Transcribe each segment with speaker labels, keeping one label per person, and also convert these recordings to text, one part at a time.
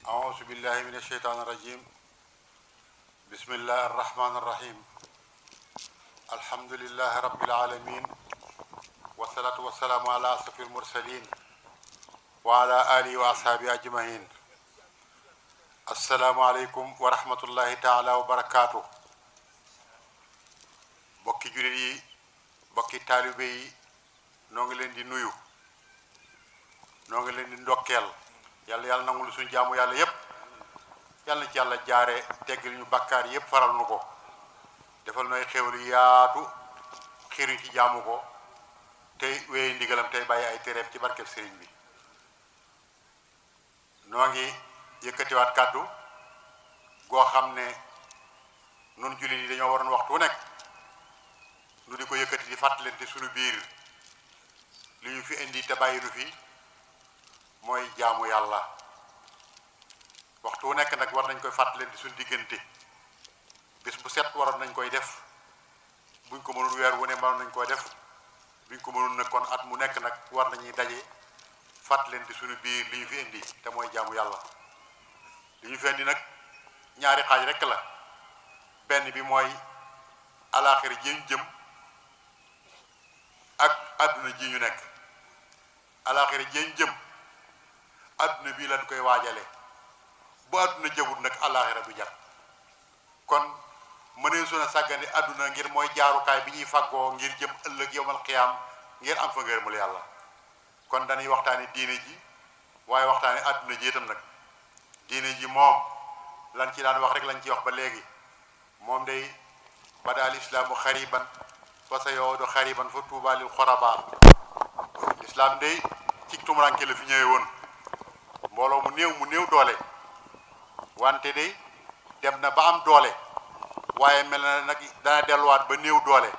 Speaker 1: أعوذ بالله من الشيطان الرجيم. بسم الله الرحمن الرحيم. الحمد لله رب العالمين، والصلاة والسلام على أشرف المرسلين وعلى آله وأصحابه أجمعين. السلام عليكم ورحمة الله تعالى وبركاته. bokki jullit yi bokki taalibe yi noo ngi leen di nuyu, noo ngi leen di ndokkeel. yàlla nangul suñu jaamu yàlla yépp, yàlla na ci yàlla jaare teggil ñu bakkaar yépp, faral nu ko, defal nooy xéwal yaatu, xiruñ ci jaamu ko tey wéy ndigalam tey bàyyi ay téreem ci barkeb sëriñ bi. noo ngi yëkkatiwaat kàddu goo xam ne nun jullit yi dañoo waroon waxtu wu nekk nu di ko yëkkati di fàttalante suñu biir li ñu fi indi te bàyyi nu fi mooy jaamu yàlla. waxtu wu nekk nag war nañ koy fàttalante suñu diggante, bis bu set waroon nañ koy def, buñ ko mënul weer wu ne mënoon nañ koy def, buñ ko mënul nag kon at mu nekk nag war nañuy daje fàttalante suñu biir li ñu fi indi te mooy jaamu yàlla. li ñu fi indi nag ñaari xaaj rekk la. benn bi mooy alaaxira ji ñu jëm ak àdduna ji ñu nekk. alaaxira ji ñu jëm àdduna bii lañ koy waajale, bu àdduna jëmut nag alaaxira du jar. kon mënee su na sàggane àdduna ngir mooy jaarukaay bi ñuy fàggoo ngir jëm ëllëg yowmal xiyaam ngir am fa ngërëmul yàlla. kon dañuy waxtaane diine ji waaye waxtaane àdduna ji itam nag. diine ji moom lan ci daan wax rek lañ ci wax ba léegi. moom day bada al islaamu xariban fa sa yowdu xariban fa tuuba lil xoraba. lislaam day ci tumuranke la fi ñëwee woon, mbooloo mu néew doole, wante day dem na ba am doole, waaye mel na nag dana delluwaat ba néew doole.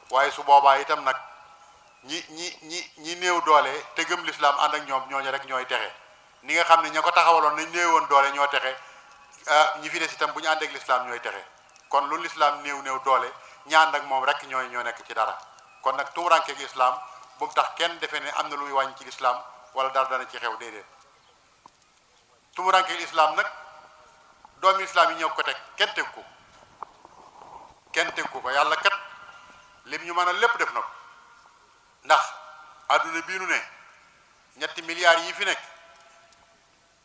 Speaker 1: waaye su boobaa itam nag ñi néew doole te gëm lislaam ànd ak ñoom ñooñu rek ñooy texe. ni nga xam ne ña ko taxawaloon nañ néewoon doole ñoo texe, ñi fi des itam bu ñu ànd ak lislaam ñooy texe. kon lu lislaam néew doole ña ànd ak moom rek ñoo nekk ci dara. kon nag tumurankeeg lislaam bu mu tax kenn defee ne am na luy wàññi ci lislaam wala dara dana ci xew, déedéet. tumurankeeg lislaam nag doomi lislaam yi ñoo ko teg, kenn teg ko yàlla kat lim ñu mën a lépp def na ko. ndax adduna bii nu ne ñetti milliards yi fi nekk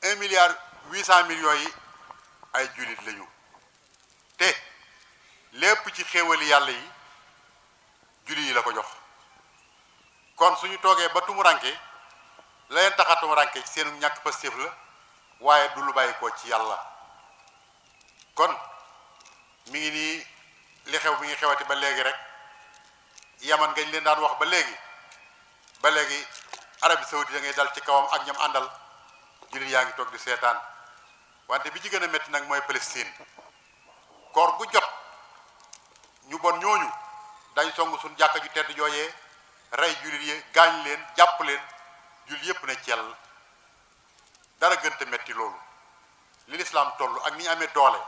Speaker 1: 1,8 milliard yi ay jullit lañu, te lépp ci xéewali yàlla yi jullit yi la ko jox. kon suñu toogee ba tumuranke la leen tax a tumuranke ci seenu ñàkk pastéef la, waaye du lu bàyyi ko ci yàlla. kon mi ngi nii li xew mi ngi xewati ba léegi rek. yaman ngañ leen daan wax ba léegi Arabie Saoudite da ngay dal ci kawam ak ñam àndal, jullit yaa ngi toog di seetaan. wante bi ci gën a métti nag mooy Palestine. koor gu jot ñu bon ñooñu dañ song suñ jàkka ju tedd jooyee, rey jullit yi, gaañ leen, jàpp leen, jullit yépp ne cell. dara gënte metti loolu. li lislaam toll ak ni ñu amee doole,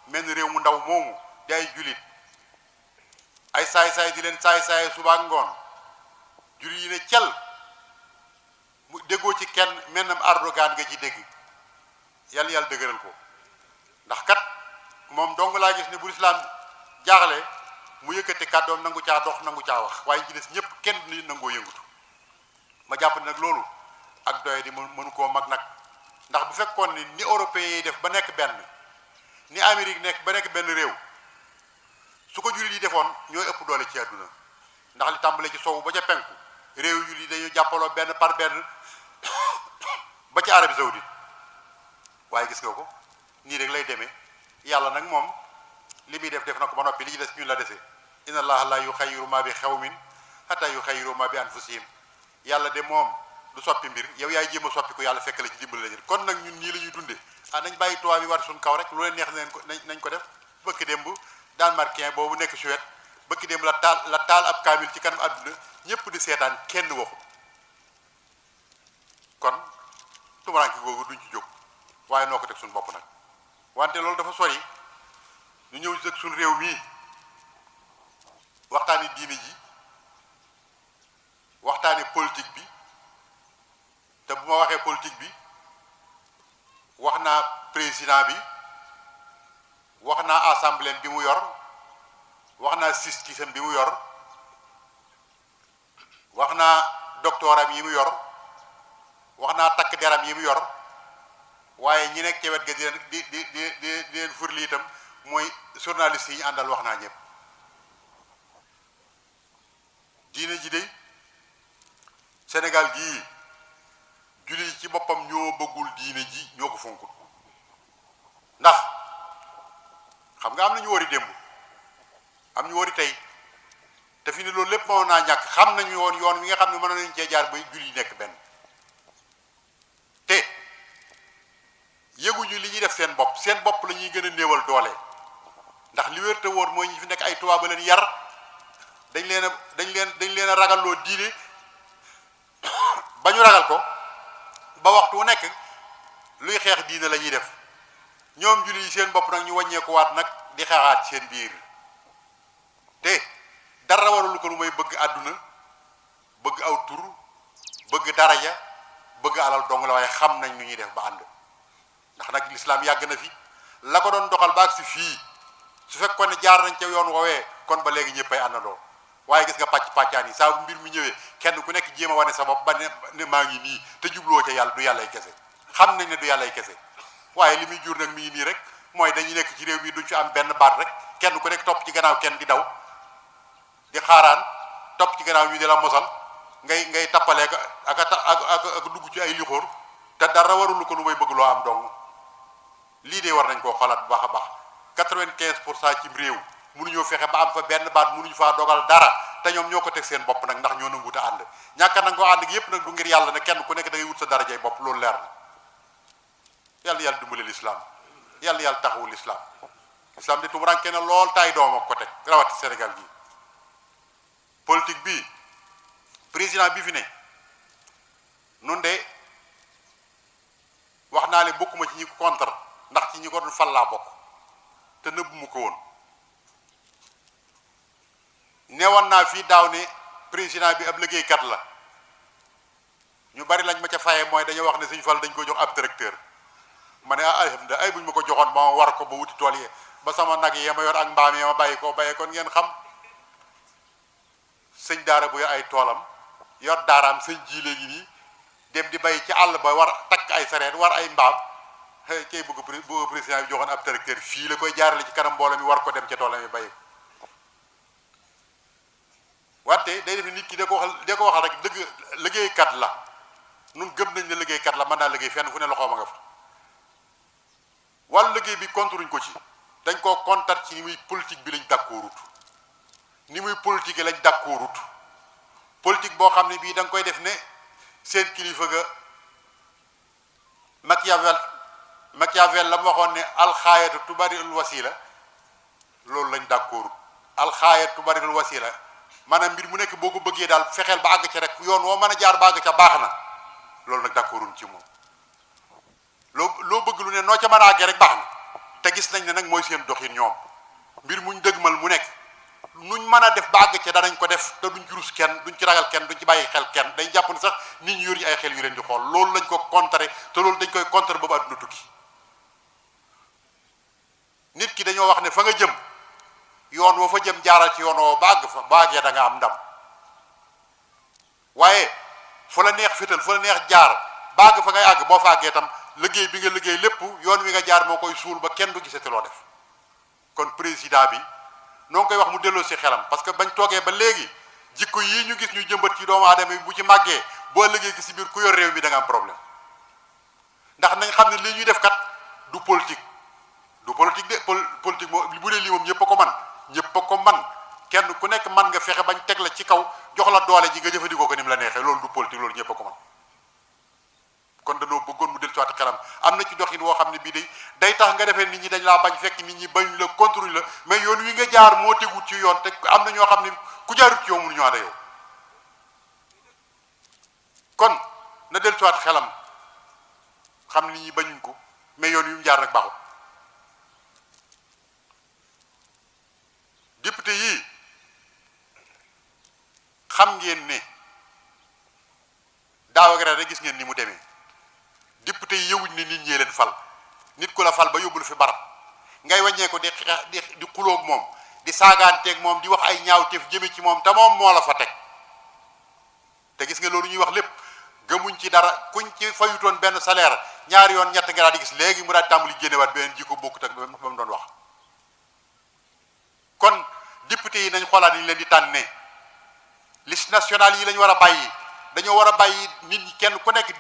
Speaker 1: mel réew mu ndaw moomu di ay jullit, ay saay-saay di leen saay-saay suba ak ngoon, jullit yi ne cell, mu déggoo ci kenn mennam Erdogan nga ci dégg. yàlla dëgëral ko. ndax kat moom dong laa gis ne bu lislaam jaaxle mu yëkkati kàddoom nangu caa dox, nangu caa wax, waaye ci des ñëpp kenn ni nangoo yëngutu. ma jàpp ne nag loolu ak doye di mënu koo mag nag. ndax bu fekkoon ni européens yi def ba nekk benn, ni Amérique nekk ba nekk benn réew, su ko jullit yi defoon ñooy ëpp doole ci àdduna. ndax li tàmbale ci sowu ba ca penku, réew jullit yi dañu jàppaloo benn par benn ba ci Arabie Saoudite. waaye gis nga ko nii rek lay demee. yàlla nag moom li muy def na ko ba noppi, li ci des ñun la dese. inna allaha la yuxayyiru ma bi xawmin hatta yuxayyiru ma bi anfusihim. yàlla de moom du soppi mbir, yow yaay jéem a soppi ko, yàlla fekk la ci dimbali la. kon nag ñun nii la ñuy dundee. nañ bàyyi tubaab yi war suñ kaw rek, lu leen neex nañ ko def. bëkk démb Danemarkien boobu nekk Suède, bëkk démb la taal ab kaamil ci kanam àdduna ñëpp di seetaan, kenn waxu. kon tumuranke googu duñ ci jóg, waaye noo ko teg suñu bopp nag. wante loolu dafa sori. ñu ñëw ci suñu réew mii waxtaani diine ji, waxtaani politique bi. te bu ma waxee politique bi wax naa président bi wax naa assemblée bi mu yor wax naa justice bi mu yor wax naa doctoram yi mu yor wax naa takk deram yi mu yor waaye ñi nekk ci wet ga di leen furli itam mooy journaliste yi ñu àndal wax naa ñëpp diine ji de Sénégal gii julli yi ci boppam ñoo bëggul diine ji ñoo ko fonkul ndax xam nga am na ñu wari démb am ñu wari tey te fi ne loolu lépp moo naa ñàkk xam nañu woon yoon wi nga xam ne mën nañu cee jaar ba julli nekk benn te yëguñu li ñuy def seen bopp la ñuy gën a néewal doole ndax li wér te wóor mooy ñi fi nekk ay tubaab ba leen yar dañ leen a ragalloo diine ba ñu ragal ko ba waxtu wu nekk luy xeex diine la ñuy def ñoom julli yi seen bopp nag ñu wàññeekuwaat nag di xeexaat seen biir te dara warul ko lu may bëgg àdduna bëgg aw tur bëgg daraja bëgg alal dong la waaye xam nañ nu ñuy def ba ànd ndax nag lislaam yàgg na fi la ko doon doxal baag si fii su fekkoon ne jaar nañ ca yoon woowee kon ba léegi ñëppay àndandoo waaye gis nga pàccaan yi saa bu mbir mi ñëwee kenn ku nekk jéem a wane sa bopp ba ne maa ngi nii te jubloo ca yàlla du yàllay kese xam nañ ne du yàllay kese waaye li muy jur nag mi ngi nii rek mooy dañuy nekk ci réew mi duñ ci am benn baat rek kenn ku nekk topp ci gannaaw kenn di daw di xaaraan topp ci gannaaw ñu di la mosal ngay tappalee ak dugg ci ay lixóor te dara warul ko lu may bëgg loo am dong lii de war nañ koo xoolaat bu baax a baax 95% ci réew mënuñoo fexe ba am fa benn baat mënuñu faa dogal dara te ñoom ñoo ko teg seen bopp nag ndax ñoo nanguwut a ànd ñàkk nag ko ànd gi yépp nag du ngir yàlla ne kenn ku nekk da ngay wut sa darajay bopp loolu leer na yàlla dimbale lislaam yàlla taxawu lislaam di tumuranke na lool taay doom ak ko teg rawati Sénégal gi politique bi président bi fi ne nun de wax naa leen bokkuma ci ñi ko contre ndax ci ñi ko doon fal laa bokk te nëbbu mu ko woon newoon naa fii daaw ne président bi ab liggéeykat la ñu bari lañ ma ca faye mooy dañoo wax ne suñu fal dañ ko jox ab directeur ma ne alhamdulilah ay buñ ma ko joxoon ba ma war ko ba wuti tool yi ba sama nag yi ma yor ak mbaam yi ma bàyyi ko bàyyee kon ngeen xam sëñ daara bu yor ay toolam yor daaraam sëñ ji léegi nii dem di bay ci àll ba war takk ay sareet war ay mbaam kay bëgg président bi joxoon ab directeur fii la koy jaarale ci kanam mbooloo mi war ko dem ca toolam yi bay wante day def nit ki da ko waxal rek dëgg liggéeykat la nun gëm nañ ne liggéeykat la mën naa liggéey fenn fu ne loxoom a nga fa wàllu liggéey bi kontruñ ko ci dañ koo kontar ci ni muy politique bi lañ d'accordut ni muy politique lañ d'accordut politique boo xam ne bii da nga koy def ne seen kilifa ga Machiavel la mu waxoon ne alxaayatu tubarirul wasila loolu lañ d'accordut alxaayatu tubarirul wasila maanaam mbir mu nekk boo ko bëggee daal fexeel ba àgg ca rek yoon woo mën a jaar ba àgg ca baax na loolu nag d'accorduñ ci moom loo bëgg lu ne noo ca mën a àggee rek baax na te gis nañ ne nag mooy seen doxin ñoom mbir muñ dëgmal mu nekk nuñ mën a def ba àgg ca danañ ko def te duñ ci rus kenn duñ ci ragal kenn duñ ci bàyyi xel kenn dañ jàpp ne sax nit ñi yor ñu ay xel yu leen di xool loolu lañ ko contrer te loolu dañ koy contrer boobu àdduna tukki nit ki dañoo wax ne fa nga jëm yoon woo fa jëm jaaral ci yoon woo ba àgg fa ba àggee da nga am ndam waaye fu la neex fétal fu la neex jaar ba àgg fa ngay àgg boo fa àggee tam liggéey bi nga liggéey lépp yoon wi nga jaar moo koy suul ba kenn du gisati loo def kon président bi noo ngi koy wax mu delloo si xelam parce que bañ toogee ba léegi jikko yii ñu gis ñu jëmbat ci doomu aadama yi bu ci màggee boo liggéey gi si biir ku yor réew mi da nga am problème ndax nañ xam ne lii ñuy def kat du politique de politique moo bu dee lii moom ñëpp a ko man kenn ku nekk man nga fexe bañ teg la ci kaw jox la doole ji nga jëfandikoo ko ni mu la neexee loolu du politique loolu ñëpp a ko man kon dañoo bëggoon mu del ci waat xelam am na ci doxin woo xam ne bii day tax nga defee nit ñi dañ laa bañ fekk nit ñi bañ la contrôle la mais yoon wi nga jaar moo tegut ci yoon te am na ñoo xam ne ku jaarut ci yow mënuñu ànd yow kon na del ci waat xelam xam ne nit ñi bañuñ ko mais yoon wi mu jaar nag baaxut député yii xam ngeen ne daaw ak ren rek gis ngeen ni mu demee député yi yëwuñ ne nit ñee leen fal nit ku la fal ba yóbbul fi barab ngay wàññee ko di xulóog moom di saagaanteeg moom di wax ay ñaawteef jëme ci moom te moom moo la fa teg te gis nga loolu ñuy wax lépp gëmuñ ci dara kuñ ci fayutoon benn salaire ñaari yoon ñett nga daal di gis léegi mu daal tàmbali génnewaat beneen jikko bokkut ak ba mu doon wax. kon député yi nañ xoolaat ni ñu leen di tànnee liste nationale yi lañ war a bàyyi dañoo war a bàyyi nit ñi kenn ku nekk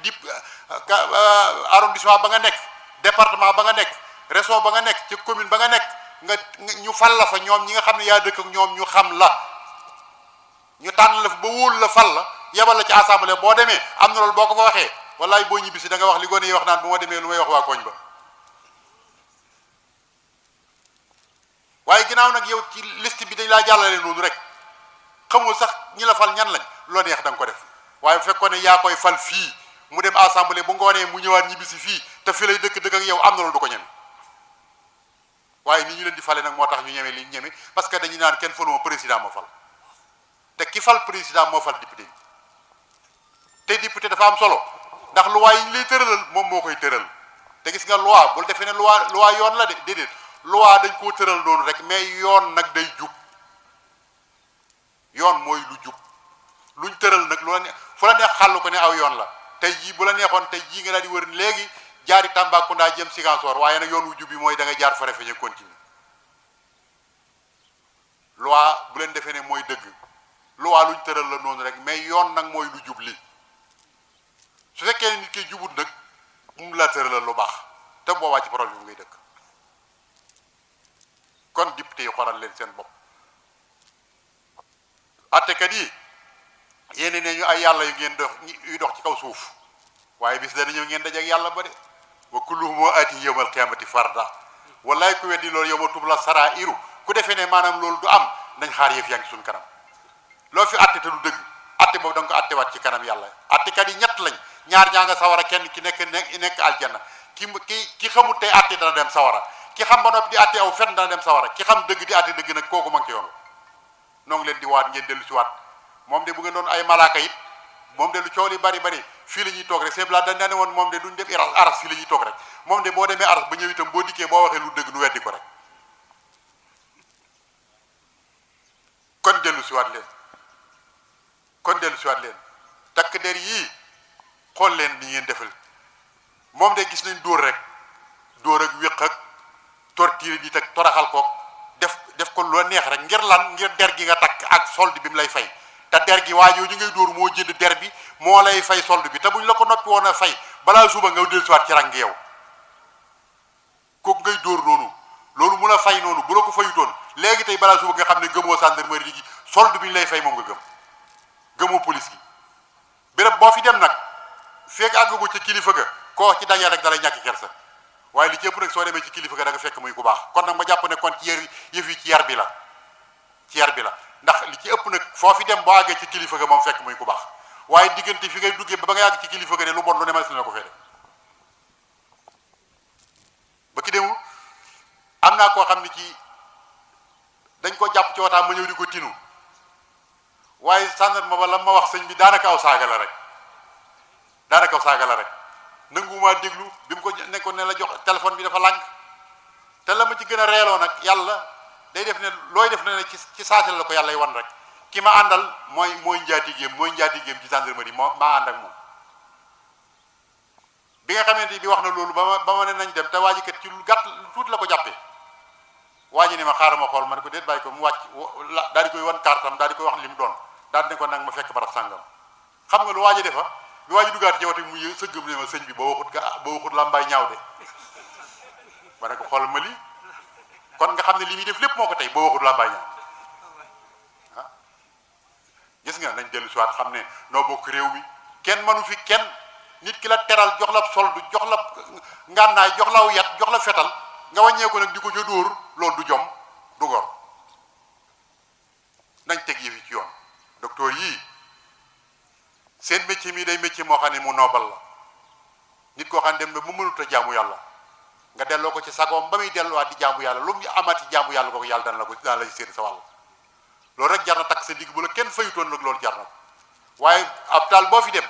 Speaker 1: arrondissement ba nga nekk département ba nga nekk région ba nga nekk ci commune ba nga nekk nga ñu fal la fa ñoom ñi nga xam ne yaa dëkk ak ñoom ñu xam la ñu tànn la fa ba wóolu la fal la yebal la ci assemblée boo demee am na loolu boo ko fa waxee wallaay boo ñibbisi da nga wax li gone yi wax naan bu ma demee lu may wax waa koñ ba waaye ginnaaw nag yow ci liste bi dañ laa jàllale noonu rek xamul sax ñi la fal ñan lañ loo neex da nga ko def waaye bu fekkoon ne yaa koy fal fii mu dem assemblée bu ngoonee mu ñëwaat ñibbisi fii te fi lay dëkk ak yow am na loolu du ko ñeme waaye ni ñu leen di fale nag moo tax ñu ñeme li ñu ñeme parce que dañuy naan kenn faluma président moo fal te ki fal président moo fal député te député dafa am solo ndax loi yi ñu lay tëralal moom moo koy tëral te gis nga loi bul defee ne loi yoon la de déedéet loi dañ koo tëral noonu rek mais yoon nag day jub yoon mooy lu jub luñ tëral nag lu la ne fu la neex xàll ko ne aw yoon la tey jii bu la neexoon tey jii nga daal di wër léegi jaari Tambacounda jëm Ziguinchor waaye nag yoon wu jub bi mooy da nga jaar Farafeñe continue loi bu leen defee ne mooy dëgg loi luñ tëral la noonu rek mais yoon nag mooy lu jub li su fekkee ne nit ki jubut nag mu la tëralal lu baax te boobaa ci problème ngay dëkk kon député yi xoolal leen seen bopp attekat yi yéene ne ñu ay yàlla yu ngeen dox ci kaw suuf waaye bis dana ñëw ngeen dajeek yàlla ba de wa kulluhum aati yawmal qiyaamati farda wallaay ku weddi loolu yawma tubla saraa'iru ku defee ne maanaam loolu du am nañ xaar yëf yaa ngi suñ kanam loo fi atte te du dëgg atte boobu da nga ko attewaat ci kanam yàlla attekat yi ñett lañ ñaar ñaa nga sawara kenn ki nekk aljanna ki xamut tey atte dana dem sawara ki xam ba noppi di atte aw fen dana dem sawara ki xam dëgg di atte dëgg nag kooku ma ngi ci yoon noo ngi leen di waat ngeen dellu si waat moom de bu ngeen doon ay malaaka it moom de lu coow li bari bari fii la ñuy toog rek c'est dañ ne woon moom de duñ def aras fii la ñuy toog rek moom de boo demee aras ba ñëw itam boo dikkee boo waxee lu dëgg nu weddi ko rek kon dellu si waat leen takk der yii xool leen ni ngeen defal moom de gis nañ dóor ak wéq ak torture nit ak toraxal ko def ko lu neex rek ngir lan ngir der gi nga takk ak solde bi mu lay fay te der gi waajoo ñu ngay dóor moo jënd der bi moo lay fay solde bi te buñ la ko noppi woon a fay balaa suba nga dellu siwaat ci rang yow kooku ngay dóor noonu loolu mu la fay noonu bu la ko fayutoon léegi tey balaa suba nga xam ne gëmoo gendarmerie gi solde bi ñu lay fay moom nga gëmoo police gi béréb boo fi dem nag fekk àggagu ca kilifa ga koo ci dañee rek dalay ñàkk kersa waaye li ci ëpp nag soo demee ci kilifa ga da nga fekk muy ku baax kon nag ma jàpp ne kon ci yëf yi ci yar bi la ndax li ci ëpp nag foo fi dem boo àggee ci kilifa ga moom fekk muy ku baax waaye diggante fi ngay duggee ba ngay àgg ci kilifa ga ne lu bon lu ne ma na ko fee def ba ki demu am naa koo xam ne ci dañ ko jàpp ci wataam ma ñëw di ko tinu waaye gendarme ba la ma wax sëñ bi daanaka aw saaga la rek nangumaa déglu bi mu ko nekkoon ne la jox téléphone bi dafa lànk te la ma ci gën a reeloo nag yàlla day def ne looy def ne ci saasel la ko yàlla y wan rek ki ma àndal mooy njaatigéem ci gendarmerie maa ànd ak moom bi nga xamante bi wax na loolu ba ma ne nañ dem te waa ji kat ci lu gàtt lu tuuti la ko jàppee waa ji ne ma xaaral ma xool ma ne ko déet bàyyi ko mu wàcc daal di koy wan kartam daal di koy wax li mu doon daal di ne ko nag ma fekk barab sàngam xam nga lu waa ji defa bi waa ji duggaat ci wate mu sëggam ne ma sëñ bi boo waxut làmbaay ñaaw de ma ne ko xool ma lii kon nga xam ne li muy def lépp moo ko tey boo waxut làmbaay ñaaw ah gis nga nañ dellu si waat xam ne noo bokk réew mi kenn mënu fi kenn nit ki la teral jox la soldu jox la ngànnaay jox la yat jox la fetal nga wàññee ko nag di ko ca dóor loolu du jom du gor nañ teg yëfi ci yoon docteur yii seen métier mi day métier moo xam ne mu noobal la nit koo xam ne dem na mu mënut a jaamu yàlla nga delloo ko ci sagoom ba muy delluwaat di jaamu yàlla lu mu amati jaamu yàlla kooku yàlla dana lay séen sa wàll loolu rek jar na takk sa digg bu la kenn fayutoon nag loolu jar na ko waaye ab taal boo fi dem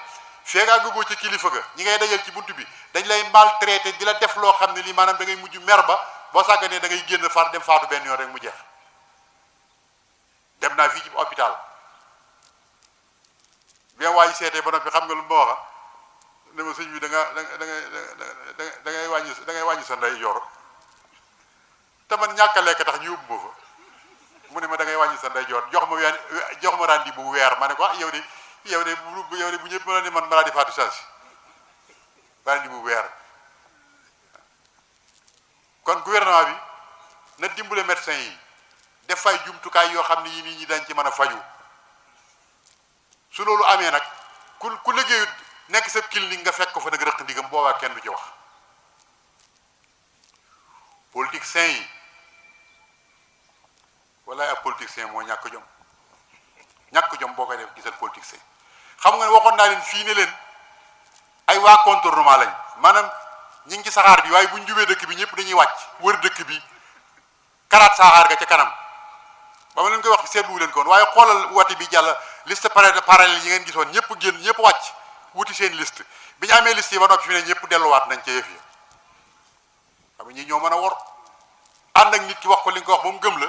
Speaker 1: feegaa gugoo ci kilifa ga ñi ngay dajal ci buntu bi dañ lay maltraité di la def loo xam ne lii maanaam da ngay mujj mer ba boo sàgganee da ngay génn far dem faatu benn yoon rek mu jeex. dem naa fii ci hôpital bien waaye seetee ba noppi xam nga lu ma waxa ne ma sëñ bi da ngay wàññi sa ndey yor te man ñàkk a lekk tax ñu yóbbu ma fa mu ne ma da ngay wàññi sa ndey joor jox ma rendi bu weer ma ne ko ah yow de bu ñëpp mën a ne man maladie faatu change rendi bu weer. kon gouvernement bi na dimbale médecin yi def fay jumtukaay yoo xam ne yi nit ñi dañ ci mën a faju su loolu amee nag ku liggéeyut nekk sa clinique nga fekk ko fa nag rëq ndigam boobaa kenn du ci wax. politicien yi walaay ab politicien moo ñàkk jom boo koy def gisal politicien xam nga ne waxoon naa leen fii ne leen ay waa contournement lañ maanaam ñi ngi ci saxaar bi waaye bu ñu jubee dëkk bi ñëpp dañuy wàcc wër dëkk bi karaat saxaar ga ca kanam ba ma leen koy wax seetlu leen koon waaye xoolal wati bi jàll liste parallèle yi ngeen gisoon ñëpp génn ñëpp wàcc wuti seen liste bi ñu amee liste yi ba noppi fi ne ñëpp delluwaat nañ ca yëf yi xam nga ñi ñoo mën a wor ànd ak nit ki wax ko li nga ko wax ba mu gëm la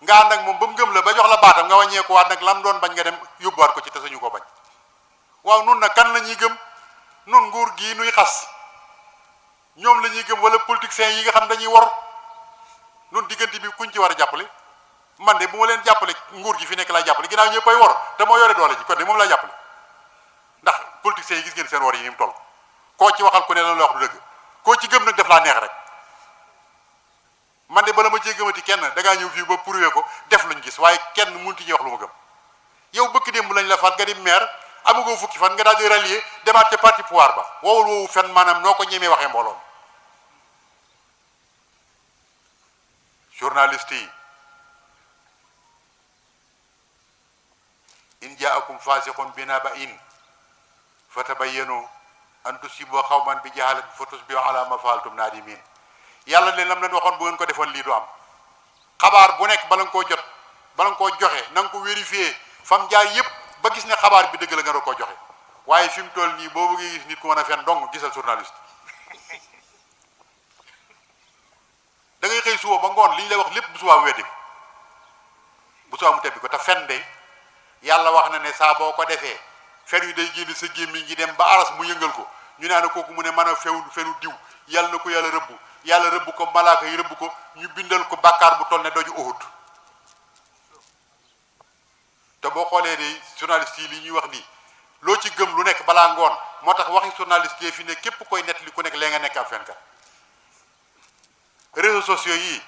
Speaker 1: nga ànd ak moom ba mu gëm la ba jox la baatam nga wàññeeku waat nag lam doon bañ nga dem yóbbuwaat ko ci te sañu ko bañ. waaw nun nag kan la ñuy gëm nun nguur gii nuy xas ñoom la ñuy gëm wala politiciens yi nga xam dañuy wor nun diggante bi kuñ ci war a jàppale man de bu ma leen jàppale nguur gi fi nekk laa jàppale ginnaaw ñëpp ay wor te moo yore doole ji kon de moom laa jàppale ndax politiciens yi gis ngeen seen wor yi ni mu toll koo ci waxal ku ne la wax du dëgg koo ci gëm nag def laa neex rek man de bala ma cee gëmati kenn da ngaa ñëw fii ba prouvé ko def luñ gis waaye kenn mënut ci wax lu ma gëm yow bëkk démb lañ la faat nga di maire amugoo fukki fan nga daal di rallier demaat ca parti pouvoir ba wowul woowu fen maanaam noo ko ñemee waxee mbooloom journaliste yi in jaakum fasiqun binaba'in fatabayyanu an tusibu qawman bi jahalatin fatusbihu ala ma fa'altum nadimin yàlla leen lam leen waxoon bu ngeen ko defoon lii du am xabaar bu nekk bala nga koo jot bala nga koo joxe na nga ko vérifier fam jaar yépp ba gis ne xabaar bi dëgg la nga doon koo joxe waaye fi mu toll nii boo bëggee gis nit ku mën a fen dong gisal journaliste da ngay xëy suba ba ngoon li ñu lay wax lépp bu subaa mu weddi ko bu subaa mu tebbi ko te fen de yàlla wax na ne saa boo ko defee fen yu day génn sa gémmiñ gi dem ba aras mu yëngal ko ñu naan kooku mu ne mën a fenu diw yàlla na ko yàlla rëbb ko malaaka yi rëbb ko ñu bindal ko bàkkaar bu toll ne doju Uhud te boo xoolee de journaliste yi li ñuy wax nii loo ci gëm lu nekk balaa ngoon moo tax waxi journaliste yi fi ne képp koy nettali ku nekk lee nga nekk ab fenkat réseaux sociaux yi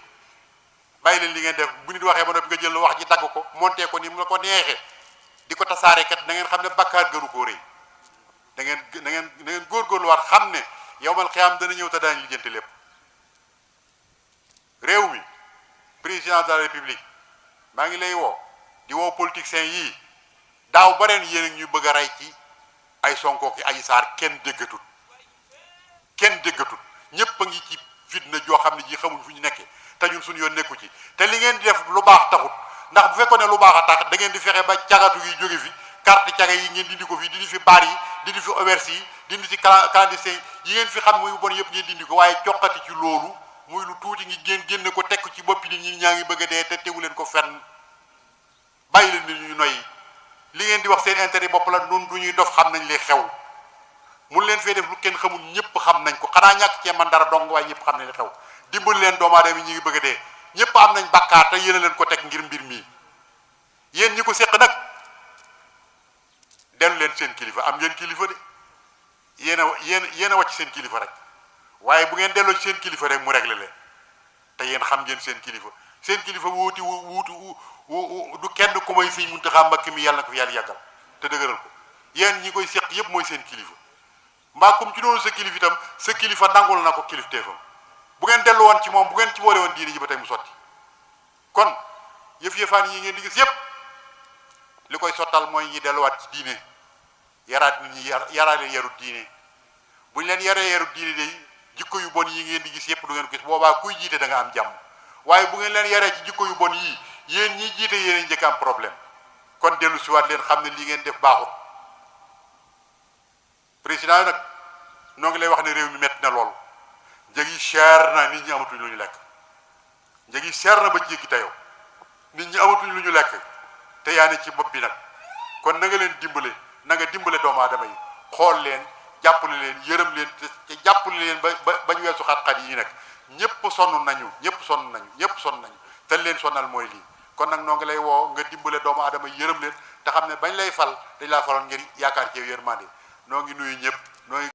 Speaker 1: bàyyi leen li ngeen def bu nit waxee ba noppi nga jël wax ji dagg ko monté ko ni mu la ko neexee di ko tasaare kat da ngeen xam ne bàkkaar gënu koo rëy da ngeen góorgóorluwaat xam ne yowmal xiyaam dana ñëw te daañu lijjanti lépp réew mi président de la république maa ngi lay woo di woo politiciens yii daaw ba ren yéen ñu bëgg a rey ci ay Sonko ki Adji Sarr kenn déggatut ñépp a ngi ci fitna joo xam ne ji xamuñ fu ñu nekkee te ñun suñu yoon nekku ci te li ngeen di def lu baax taxut ndax bu fekkoon ne lu baax a tax da ngeen di fexe ba cagatu yi jóge fi carte caga yi ngeen dindi ko fi dindi fi baar yi dindi fi auberge yi dindi fi clandestin yi ngeen fi xam muy bon yëpp ngeen dindi ko waaye coqati ci loolu muy lu tuuti ngi génne ko tekk ci boppi nit ñi ñaa ngi bëgg a dee te tegu leen ko fenn bàyyi leen nit ñu noyyi li ngeen di wax seen intérêt bopp la nun du ñuy dof xam nañ li xew mun leen fee def lu kenn xamul ñëpp xam nañ ko xanaa ñàkk cee man dara dong waaye ñëpp xam nañ li xew dimbali leen doomu aadama yi ñu ngi bëgg a dee ñëpp am nañ bàkkaar te yéen a leen ko teg ngir mbir mii yéen ñi ko séq nag dellu leen seen kilifa am ngeen kilifa de yéen a wàcc seen kilifa rek waaye bu ngeen delloo ci seen kilifa rek mu réglé leen te yéen xam ngeen seen kilifa wuutu du kenn ku may Sëñ Muntaxa Mbakke mi yàlla na ko fi yàlla yàggal te dëgëral ko yéen ñi koy séq yépp mooy seen kilifa mbaa comme ci doonu sa kilifa itam sa kilifa nangul na ko kilifteefam bu ngeen dellu woon ci moom bu ngeen ci boole woon diine ji ba tey mu sotti kon yëf-yëfaan yi ngeen di gis yépp li koy sottal mooy ñi delluwaat ci diine yaraat nit ñi yaraale yarut diine bu ñu leen yaree yarut diine de jikko yu bon yi ngeen di gis yépp du ngeen ko gis boobaa kuy jiite da nga am jàmm waaye bu ngeen leen yaree ci jikko yu bon yii yéen ñi jiite yéen a njëkk am problème kon dellu siwaat leen xam ne li ngeen def baaxut président nag noo ngi lay wax ne réew mi metti na lool njëg yi cher na nit ñi amatuñ lu ñu lekk njëg yi cher na ba jéggi tayoo nit ñi amatuñ lu ñu lekk te yaa ne ci bopp bi nag kon na nga leen dimbale na nga dimbale doomu aadama yi xool leen jàppale leen yërëm leen te jàppale leen ba ñu weesu xat-xat yi nag ñëpp sonn nañu te leen sonal mooy lii kon nag noo ngi lay woo nga dimbale doomu aadama yi yërëm leen te xam ne bañ lay fal dañ laa faloon ngir yaakaar ci yërmande noo ngi nuyu ñëpp noo ngi